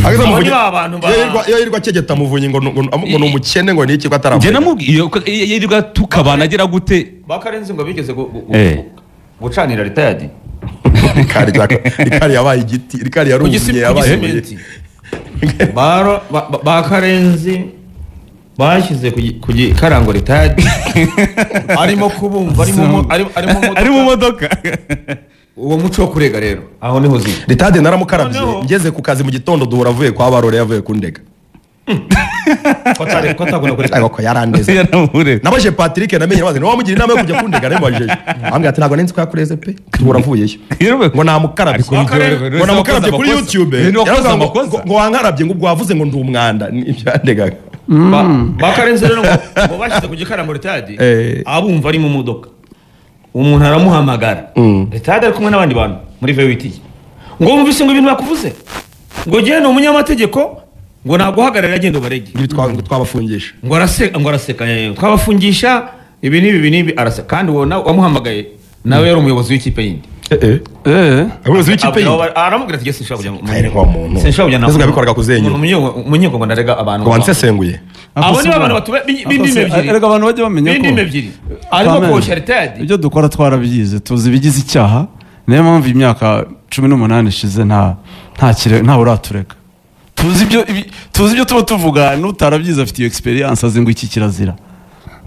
Abo ni ba bantu iyo yirirwa akegeta Muvunyi ngo ni umukene ngo ni iki ko ataramuye. Njye namubwiye yirirwa tukabana agira gute. Bakarenze ngo bigeze gucanira retired. Rikari yabaye igiti, Rikari yarumye yabaye. Bakarenze bashyize ku gikarango retired arimo kubumva ari mu modoka. Uwo muco wo kurega rero aho niho ziri. Retired naramukarabye ngeze ku kazi mu gitondo duhura avuye kwa Barore yavuye kundega. Ko yarandeze. Nabaje Patrick namenye nabaze ni wamugira inama yo kujya kundega namubajeje. Ambwira ati ntabwo nenzi ko yakureze pe. Duhura avuyeyo. Ngo namukarabye. Ngo namukarabye kuri YouTube. Ngo wankarabye ngo ubwo wavuze ngo ndi umwanda ibyandegaga. Bakarenze rero ngo bashyize ku gikarango retired abumva ari mu modoka. Umuntu aramuhamagara. Retired ari kumwe n'abandi bantu muri VWT. Ngo wumvise ngo ibintu bakuvuze. Ngo giye ni umunyamategeko ngo naguhagarara agenda barege. Twabafungisha. Ngo araseka ngo araseka twabafungisha ibi n'ibi n'ibi araseka kandi uwo wamuhamagaye nawe yari umuyobozi w'ikipe yindi. Umuyobozi w'ikipe yindi. Aramubwira ati sinshobora kujya mu. Sinshobora kujya. Ntabwo yabikoraga kuzenyu. Umunyego ngo ndarega abantu. Ngo wansesenguye. Abo ni abantu batube b'indimi ebyiri. Erega abantu bajye bamenya ko b'indimi ebyiri. Arimo koshya retired. Ibyo dukora twarabyize tuzi ibigize icyaha. Niyo mpamvu imyaka 18 ishize nta uratureka. Tuzi ibyo tuba tuvuga n'utarabyize afite iyo experience azi ngo iki kirazira.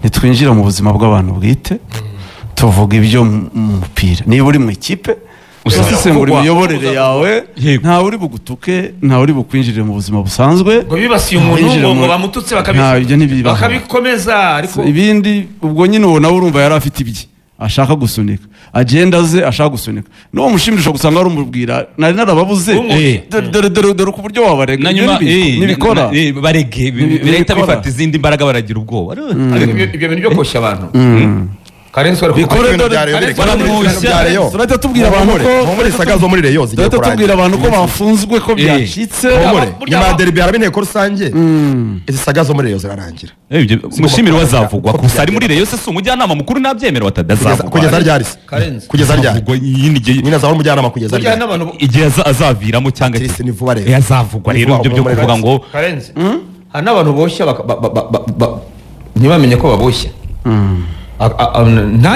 Ntitwinjira mu buzima bw'abantu bwite. Tuvuga ibyo mu mupira. Niba uri mu ikipe usesengura imiyoborere yawe ntawe uri bugutuke ntawe uri bukwinjirire mu buzima busanzwe. Ngo bibasiye umuntu ngo bamututse bakabikomeza ariko ibindi ubwo nyine uwo nawe urumva yari afite ibye ashaka gusunika agenda ze ashaka gusunika n'uwo mushimisha gusanga ari umubwira nari narababuze dore dore dore ku buryo wabarega nibikora barege birahita bifata izindi mbaraga baragira ubwoba. Ibyo bintu byo koshya abantu Karenzi turahita tubwira abantu ko muri saga zo muri Rayon zigiye kurangira. Tubwira abantu ko bafunzwe ko byacitse. Nyuma ya derby haraba inteko rusange. Izi saga zo muri Rayon zirarangira. Mushimire wazavugwa gusa ari muri Rayon se si umujyanama mukuru nabyemera batadazavugwa. Kugeza ryari se? Kugeza ryari? Nyine azaba umujyanama kugeza ryari? Igihe azaviramo cyangwa ni vuba rero. Azavugwa rero ibyo byo kuvuga ngo Karenzi. Hari n'abantu boshya ntibamenye ko baboshya.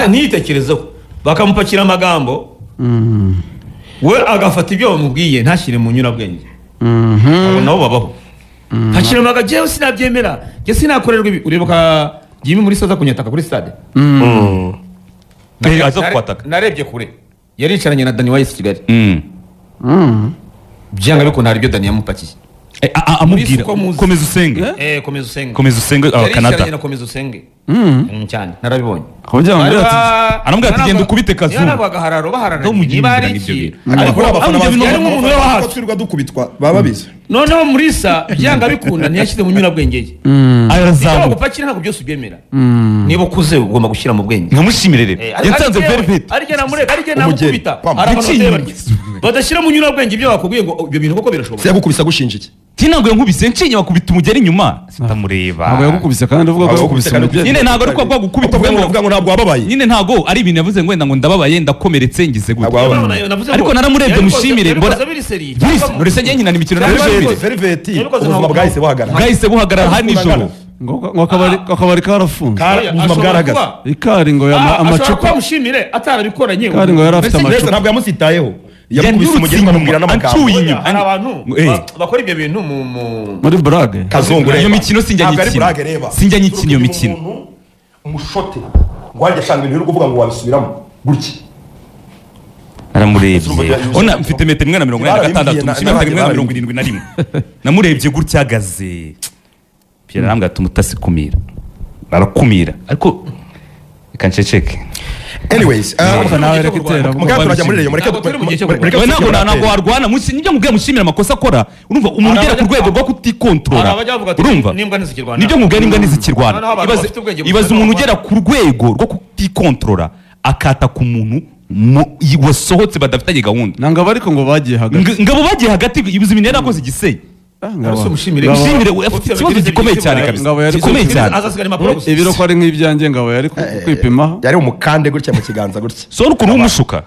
Ntiyitekerezeho bakamupakira amagambo we agafata ibyo bamubwiye ntashyire mu nyurabwenge. Abo nabo babaho. Pakira amagambo jewe sinabyemera je sinakorerwa ibi. Uribuka Jimmy muri soza kunyataka kuri stade. Narebye kure yaricaranye na Dani Wayisi Kigali. Byanga bikunda hari ibyo Dani yamupakiye. Amubwira komeza usenge. Komeza usenge. Komeza usenge Canada. Komeza usenge. Cyane narabibonye. Aramubwira ati genda ukubite Kazungu. Yarabaga hararo baharana niba ari iki. Ariko abafana ko twirirwa dukubitwa baba babizi. Noneho Murisa byanga bikunda ntiyashyize mu nyurabwenge ye. Arazamuka. Gupakira ntabwo byose ubyemera. Niba ukuze ugomba gushyira mu bwenge. Nkamushimire rero. Yatanze velvet. Arige namureka arige namukubita. Badashyira mu nyurabwenge ibyo bakubwiye ngo ibyo bintu koko birashoboka. Se yagukubise gushinja iki? Ntabwo yankubise nshinye bakubita umugeri inyuma sitamureba. Ntabwo yagukubise kandi uvuga ko yagukubise umugeri. Nyine ntabwo ari ko gukubita uvuga ngo ntabwo wababaye. Nyine ntabwo ari ibintu yavuze ngo wenda ngo ndababaye ndakomeretse ngize gute. Ariko naramurebye mushimire mbona. Nurese njye nkina imikino na Velvet ubuzima bwahise buhagarara. Bwahise buhagarara hari nijoro. Ngo akabari karafunze. Ubuzima bwarahagaze. Ikari ngo amacupa. Mushimire atarabikoranye. Ikari ngo yari afite amacupa. Ntabwo yamusitayeho. Yakubise umugeri bamubwira n'amagambo. Hari abantu bakora ibyo bintu muri burage. Kazungu reba. Iyo mikino sinjya nyikina. Sinjya nyikina iyo mikino. Umushote ngo wajya ashanga ibintu uri kuvuga ngo wabisubiramo gutya. Naramurebye. Ona mfite metero 1.86 mushimire 1.71. Namurebye gutya ahagaze. Pierre arambwira ati umutasi kumira. Barakumira. Ariko reka nceceke. Anyways, mugabo turajya muri Rayon mureke ntabwo warwana nibyo mubwiye mushimira amakosa akora. Urumva umuntu ugera ku rwego rwo kutikontorora. Urumva nibyo mubwiye n'imbwa ntizikirwana. Ibaze umuntu ugera ku rwego rwo kutikontorora akata ku muntu wasohotse badafitanye gahunda. Nangabo ariko ngo bagiye hagati. Ngabo bagiye hagati ibuze ibintu yarakoze igisenge. Mushimire afite ikibazo gikomeye cyane kabisa. Gikomeye cyane. Ibiro ko ari nk'ibyanjye ngabo yari kwipimaho. Yari umukande gutya mu kiganza gutya. So ukuntu umushuka.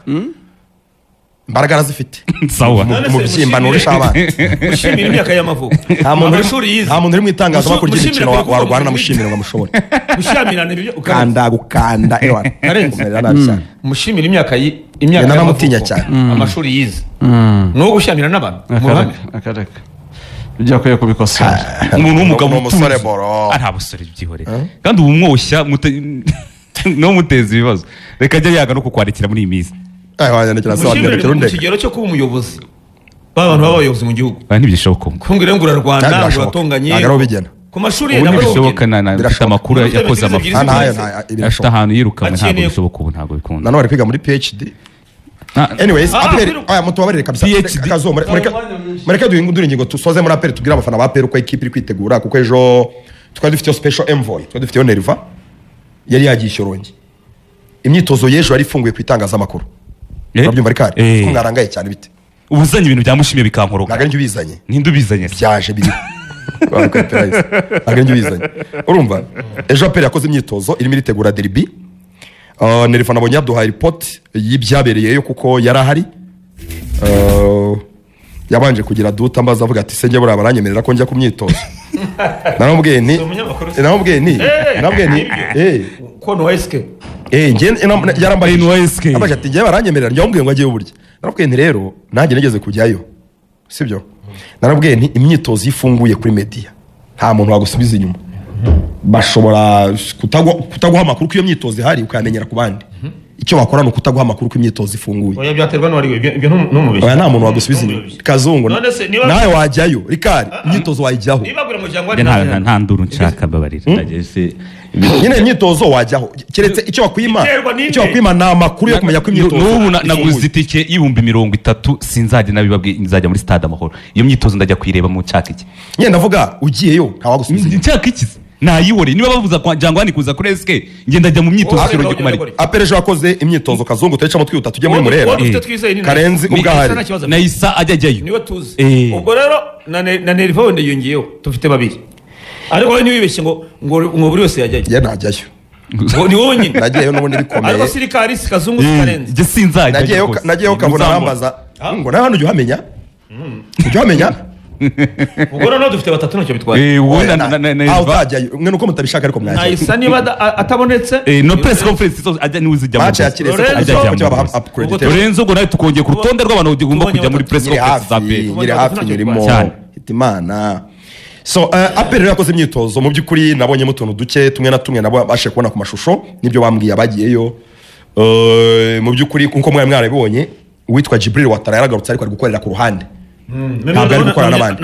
Imbaraga arazifite. Sawa. Mu byimba nurusha abana. Mushimira imyaka y'amavuko. Nta muntu uri mu itangazamakuru ry'imikino warwana na Mushimire ngo amushobore. Mushamirana ibyo ukanda gukanda ewa. Karenzi. Mushimira imyaka imyaka y'amavuko. Cyane. Amashuri yize. No gushamira n'abantu. Akareka. Ibyo akwiye kubikosora. Umuntu w'umugabo umusore boro. Nta busore byihorera. Kandi ubu mwoshya no muteza ibibazo. Reka ajya yaga no kukwandikira muri iyi minsi. Mu kigero cyo kuba umuyobozi bantu b'abayobozi mu gihugu ntibishoboka kumbwira ngo urarwana uratonganye ku mashuri ntabwo bishoboka na amakuru yakoze amafaranga afite ahantu yirukanwe ntabwo bishoboka ubu ntabwo bikunda nanone ari kwiga muri PhD anyways APR aya mutubabarire kabisa kazo mureke duhindure ingingo tusoze muri APR tubwire abafana ba APR uko ikipe iri kwitegura kuko ejo twari dufite special envoy twari dufite Nerva yari yagiye Shyorongi imyitozo y'ejo yari ifunguye ku itangazamakuru urabyumva rikari ko mwarangaye cyane bite ubuzanye ibintu byamushimiye bikankoroka ntabwo ari ubizanye ninde ubizanye byaje biri ntabwo ari ubizanye urumva ejo APR yakoze imyitozo irimo iritegura derby Nerva nabonye yaduhaye report y'ibyabereyeyo kuko yari ahari yabanje kugira duta mbaza avuga ati se njye buriya baranyemerera ko njya ku myitozo naramubwiye nti ko NOSK yarambaye abaje ati njye baranyemerera njya mubwiye ngo agiye burya narabwiye nti rero nanjye nigeze kujyayo sibyo narabwiye nti imyitozo ifunguye kuri media nta muntu wagusubiza inyuma bashobora kutaguha amakuru ko iyo myitozo ihari ukayamenyera ku bandi icyo bakora ni ukutaguha amakuru ko imyitozo ifunguye oya byaterwa n'uwari we ibyo ntumubeshye oya nta muntu wagusubiza inyuma kazungu nawe wajyayo rikari imyitozo wayijyaho nta nduru nshaka mbabarira nyine imyitozo wajyaho keretse icyo wakwima ni amakuru yo kumenya ko imyitozo n'ubu naguze itike y'ibihumbi 30 sinzajya nabibabwiye nzajya muri stade Amahoro iyo myitozo ndajya kuyireba mu nshaka iki nyine ndavuga ugiyeyo ntawagusubiza inyuma nshaka iki nayihore niba bavuza kwa Jangwani kuza kuri SK ngenda njya mu myitozo Shyorongi kumara APR ejo yakoze imyitozo kazungu turecamo twihuta tujye muri Murera Karenzi ubwahari na Isa ajya ajyayo niwe tuzi ubwo rero na Nerva wenda yongeyeho tufite babiri ariko wowe ntiwibeshye ngo buri wese yajyayo ye najyayo ni wowe nyine nagiyeyo n'ubundi bikomeye ariko sirikari si kazungu si Karenzi njye sinzajya nagiyeyo kabona arambaza ngo nawe hano ujya uhamenya ujya uhamenya ubwo noneho dufite batatu ntacyo bitwaye aho utajyayo mwe nuko mutabishaka ariko mwajyayo nahisa niba atabonetse no press conference zose ajya niwe uzijyamo match ya Kirese Lorenzo ngo nawe tukongeye ku rutonde rw'abantu bagomba kujya muri press conference za APR nyiri hafi nyirimo Hitimana so APR rero yakoze imyitozo mu by'ukuri nabonyemo utuntu duke tumwe na tumwe nabo bashe kubona ku mashusho nibyo bambwiye abagiyeyo mu by'ukuri nkuko mwari mwarabibonye uwitwa Jibril Watara yaragarutse ariko ari gukorera ku ruhande ntabwo ari gukorana n'abandi.